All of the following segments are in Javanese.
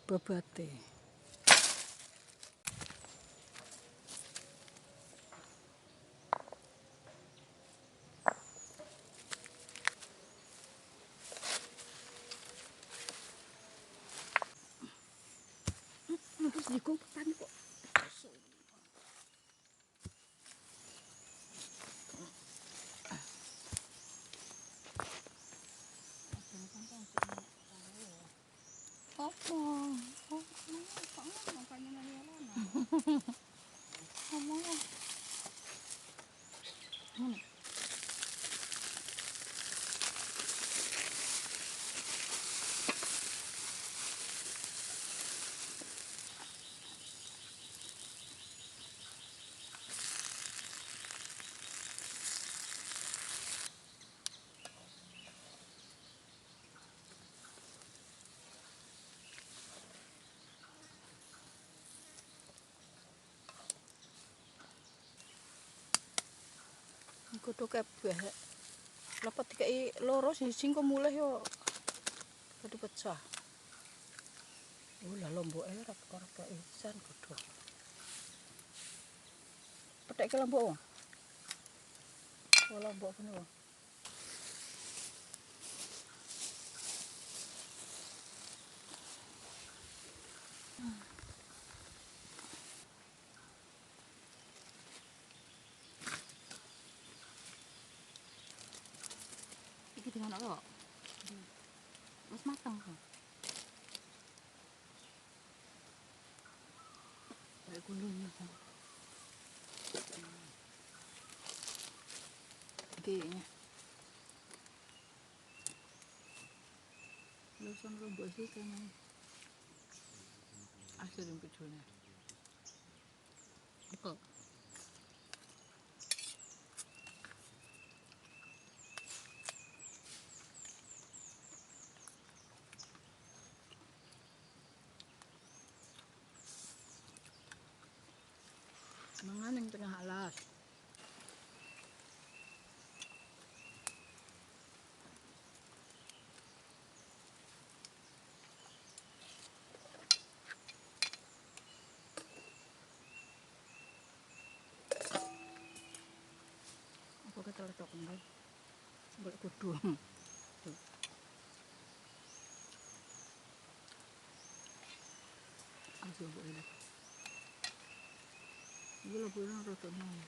Babate. Terus dikumpulkan kok. Apa? Oh, kok ngono ngomong. Ngomong. Kudu kabeh. Lepet dikai loro siji engko mulih yo kudu pecah. Oh lah lomboke ora keisan kudu. Petekke lombok. Oh lombok kene. Iki dengan apa? Wis mateng kok. Kayak gunungnya kan. Iki. Lusan lombok sih kan. Asli pidone. Apa? Mangan ning tengah alas. Aku keteledok enggak. Golek kudu. Tuh. Ayo boleh. Iki lho burung rada nang.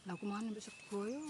Lah aku mangan mbek sego yo.